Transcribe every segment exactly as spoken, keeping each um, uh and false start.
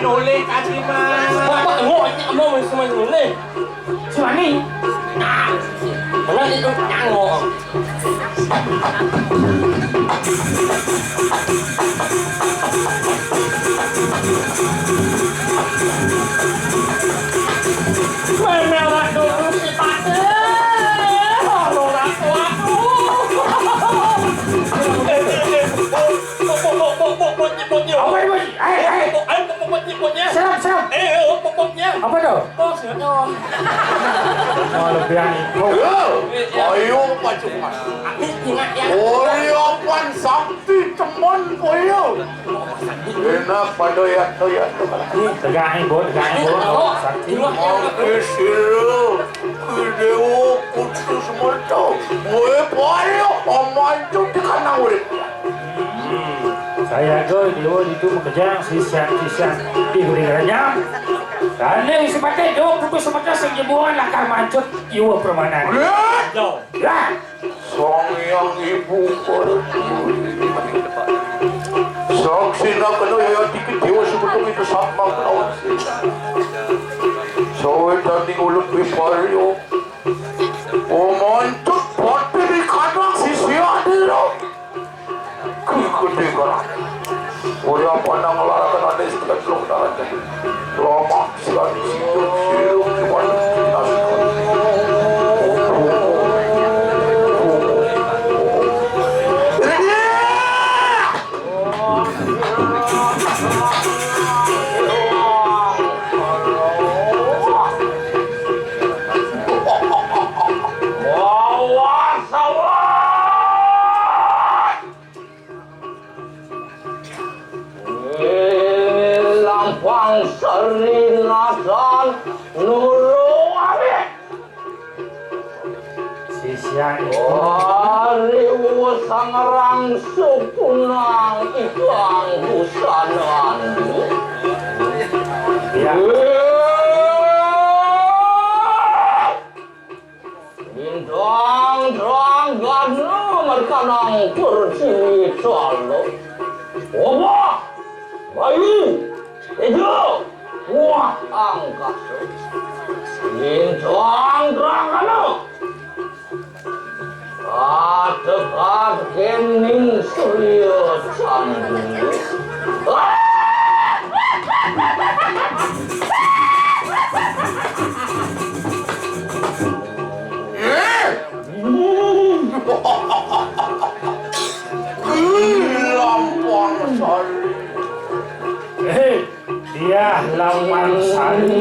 Noleh kasih, Mas. Bapak ngok, kamu semua noleh. Suami. Nah, benar itu, ngok. Mana waktu sepatu? Orang tuaku. Apa ini, Bos? Hei, hei. Seram, seram. Apa tuh? Oh, lebih aneh. Yo, ayo, Pak Cukman. Oyo, Pan Sakti teman, oyo. Enak pada ya, ya. Tegak, Bos, tegak, Bos. Sakti. Oke, sira. Dewa Kudu Semerta. Gue payo, omantu di kanang urip. Hmm. Saya ke Dewa itu makejang sisian-sisian di Gede Geranyam. Kandang sepatih Dewa Kudu Semerta sing jebuan lakar mancut iwa permanan. Yo. Ya. Sang Hyang Ibu Parwati. Saksina kena ya dikit Dewa Semerta itu sama kelawan. Sawedaning ulun wiparyo. Omantu pati di kanang sisian dira. Kuwi gedhe kok. Ora apa nang larakan ane sebelah telung tangan. Lama sekali situ, situ, gimana? Awas, awas! Lampang seri nasan nuru abih. Sisian itu. Ari sangrang sukunang ikang busanan. Ya. Bintang terang gana merkanang pertiwi calo. Obah, bayu, ijo, wah angkasa. Bintang terang gana. Katekat kening surya candi. Lampang sari. Hei, dia lampang sari.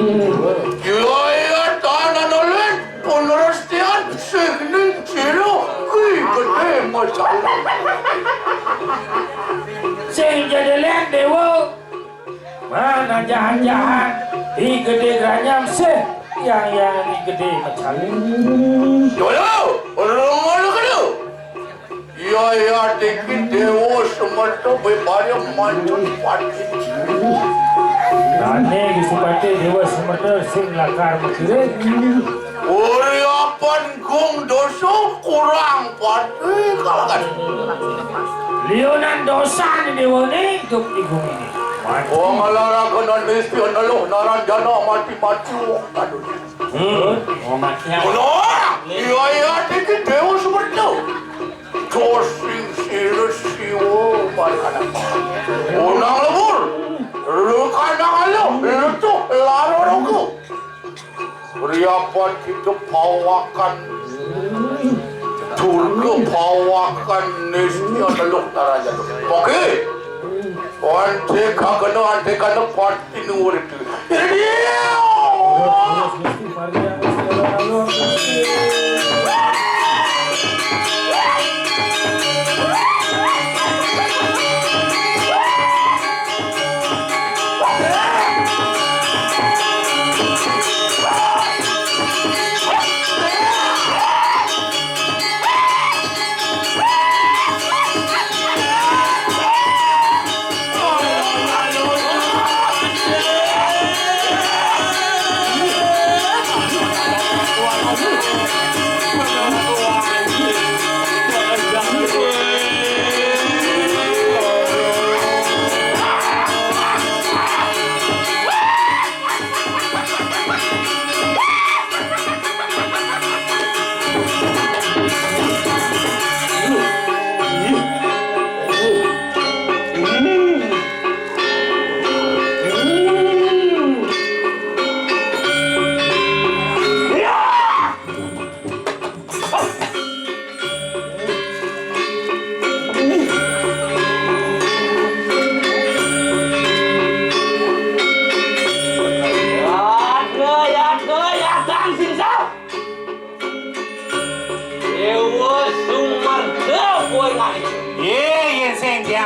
Jaya tanah nolin, penerestian, signing, ciro, kui, gede, masalah. Sing jadi lihat dewa. Mana jahan-jahan di gede geranyam sih yang yang di gede macam. Dulu, orang mana kena? Ya ya dikit dewa semerta bebaya manjun pati. Dane Gusti Patih dewa semerta sing lakar mikirin. Uriapan gung dosa kurang pati kalakan. Liunan dosa ni dewa ni hidup di bumi ni. Wong alara kena nisti neluh naranjana mati-mati wong kadun. Hmm. Oh, mati. Iya iya dikit dewa semerta. Tosing sira siwa marang anak. Unang lebur. Lu kandang aluh, lu tuh laro rogo. Priapan kita pawakan. Durga pawakan nisnya teluk taraja. Oke. Ante kakena, ante kakena pati nurip. Ini dia.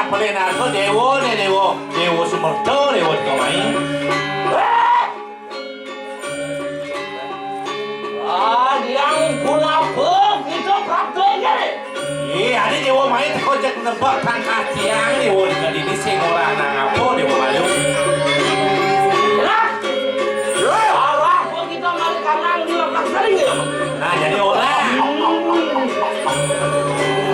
Pelenato Dewa, né Dewa, Dewa Sumerta, Dewa Dikomai. Ah, yang punapa kita prapta kene? Eh, ada Dewa mai teko jak nebak tangkah tiang, Dewa dikadi ini sing ora nang apa, Dewa Bayu. Lah, arah apa kita mari kanang di lepas sering ya? Nah, jadi orang.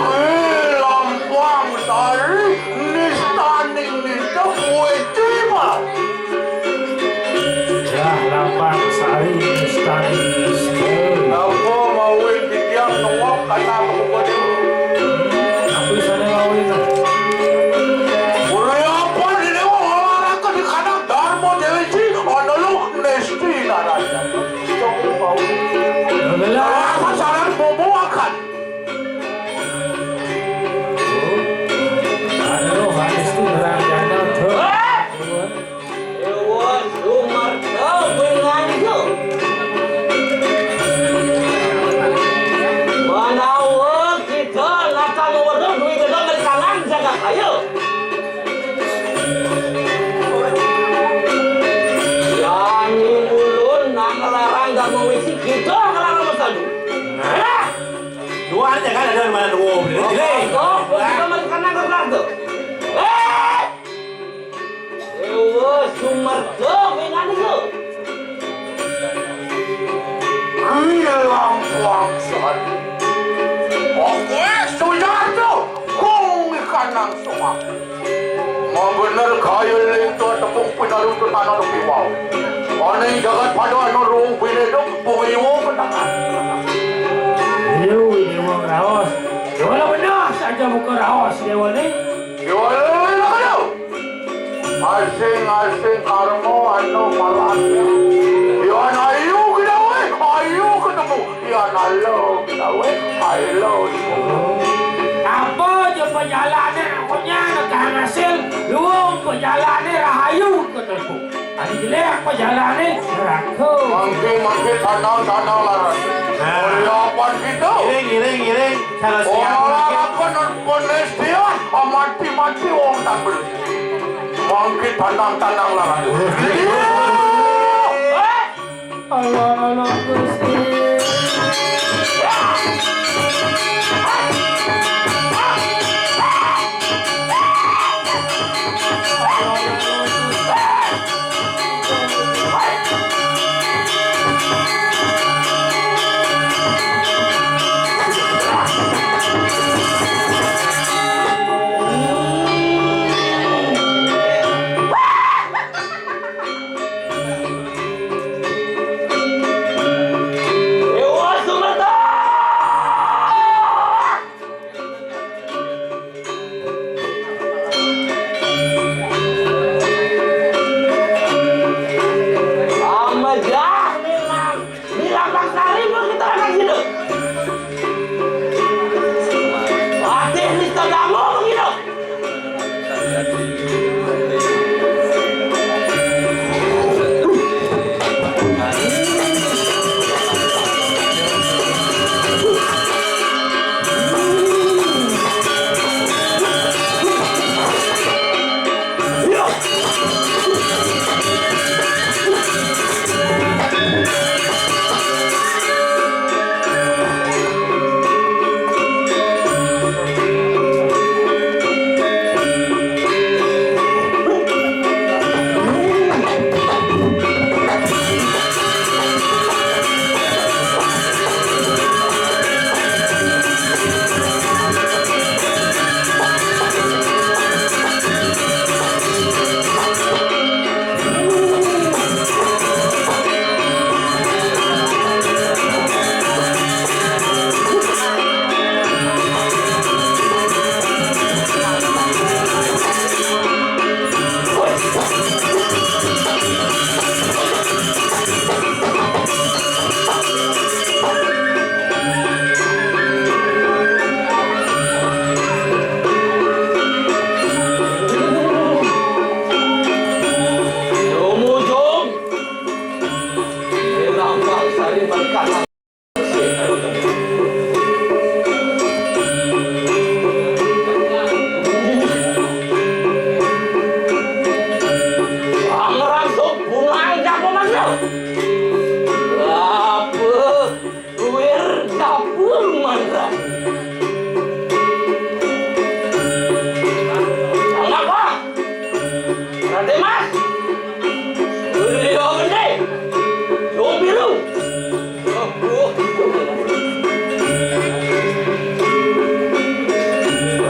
Eh, Lampang Sari, nistaning nista kuwe tiba. Lah, Lampang Sari, nistaning nista. Apa mawin titiang nengok kata aku kode? Tapi sana mawin. Mulai apa ini mau ngelarang ke di kandang Darmo Dewi Ji, ono lu nesti naranya. Coba mau. Ngelarang. Apa saran bobo akan? Dewa Sumerta Benganjo. Manawa kita nata maweruh duwe gedhe mrikanan jagat ayu. Yani ulun nang larang gak mawisi kita ngelarang masadu. Nah. Dua aja kan ada mana dua. Jadi, oh, kita mrikanan ke Prarta. Eh! Dewa Sumerta Benganjo. Hilang kuangsaan. Oke, Sujarto, kong ikanang somak. Mau bener kaya linto tepung pinarutu tanah tepi wau. Aning jagat pada anu ruh binedong, pengiwo petangan. Ayo, ini wong raos. Dewa bener saja buka raos, Dewa nih. Dewa lelaki. Asing-asing karmo anu malah. Yan ayu kita weh, ayu ketemu. Yan alo kita weh, alo. Apa aja perjalanan aku nyana kang hasil, luung perjalanan rahayu ke telpuk. Adi jelek perjalanan neraka. Mangke, mangke, tanang, tanang laras. Nah. Mulya apa kita? Ngiring, ngiring, ngiring. Salah siap. Orang apa non penestian, mati-mati wong tak beli. Mangke tanang-tanang lah. Iya. Allah, Allah, Gusti.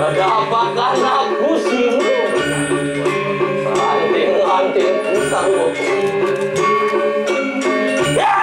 Ada apa karena aku sih? Ranting-ranting pisang. Ya!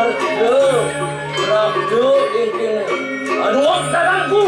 Raja ingkang anuwak dadangku.